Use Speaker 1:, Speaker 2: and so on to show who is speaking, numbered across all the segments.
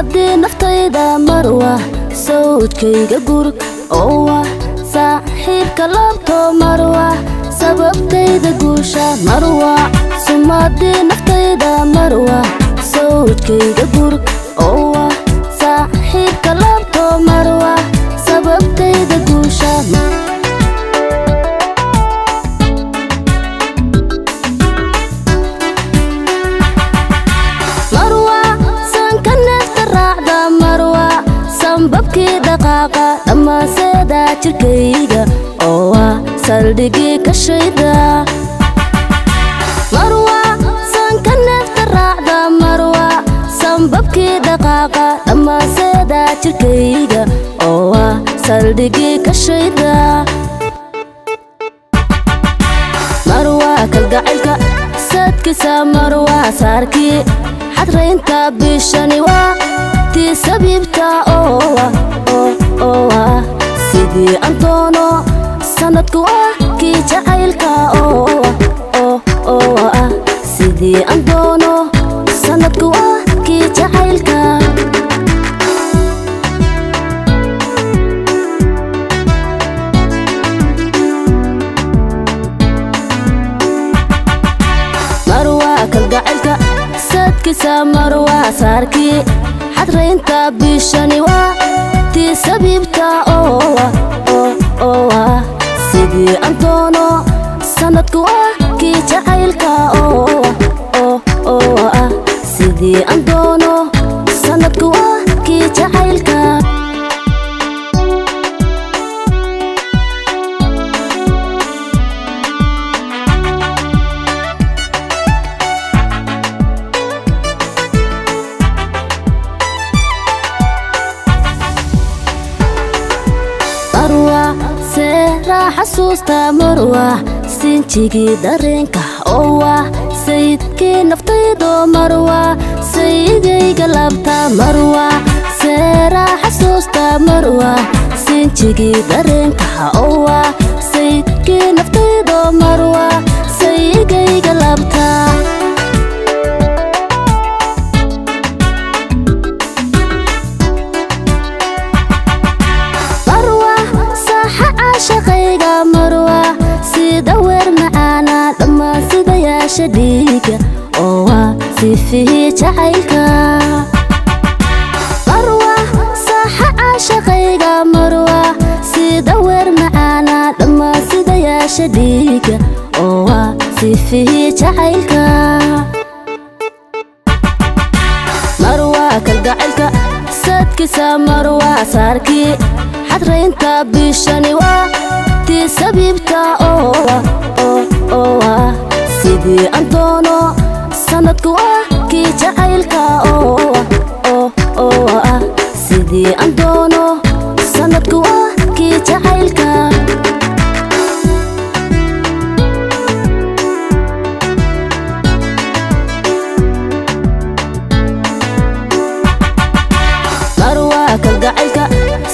Speaker 1: Sumadii naftayda marwa, sawdkayga gurg oo ah saaxiibka laabto marwa, sababtayda guusha marwa. Sumadii naftayda marwa, sawdkayga gurg oo ah saaxiibka laabto marwa, sababtayda guusha. Marwa sanka neefta raacda marwa, sambabkii dhaqaaqa dhammaanseeda jirkayga oo ah saldhigii ka shayda. Marwa sanka neefta raacda marwa, sambabkii dhaqaaqa dhammaanseeda jirkayga oo ah saldhigii ka shayda. Marwa kalgacaylka sadkiisa marwa, saarkii xadraynta bishani waa tii sabiibta oo ah sidii Antoono sanadku ah kii jacaylka oo ah sidii Antoono sanadku ah kii jacaylka. Marwa kalgacaylka sadkiisa marwa, saarkii xadraynta bishani waa tii sabiibta oo ah sidii Antoono sanadku ah kii jacaylka oo ah sidii Antoono sanadku ah kii jacaylka. Marwa seeraa xasuusta marwa, sinjigii dareenka oo ah sayidkii naftaydo marwa, sayidayga laabta marwa. Seeraa xasuusta marwa, sinjigii dareenka oo ah sayidkii naftaydo marwa, sayigayga laabta. Marwa saaxa caashaqayga marwa, sida weer macaana dhammaan sidayaasha dhiiga oo ah sifihii jacaylka. Marwa saaxa caashaqayga marwa, sida weer macaana dhammaan sidayaasha dhiiga oo ah sifihii jacaylka. Marwa kalgacaylka sadkiisa marwa, saarkii xadraynta bishani waa tii sabiibta oo ah sidii Antoono sanadku ah kii jacaylka oo ah sidii Antoono sanadku ah kii jacaylka. Marwa kalgacaylka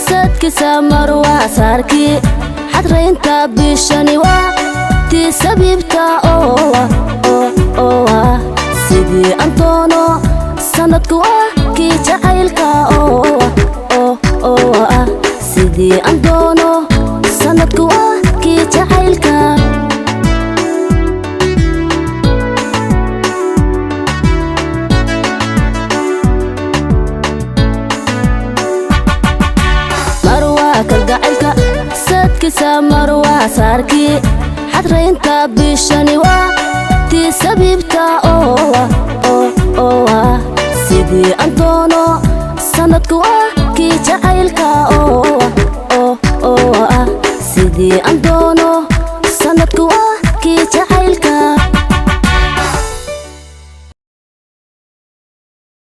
Speaker 1: sadkiisa marwa, saarkii xadraynta bishani waa tii sabiibta oo ah sidii Antoono sanadku ah kii jacaylka oo ah sidii Antoono sanadku ah kii jacaylka. Marwa kalgacaylka sadkiisa marwa, saarkii xadraynta bishani waa tii sabiibta oo ah sidii Antoono sanadku ah kii jacaylka oo ah sidii Antoono.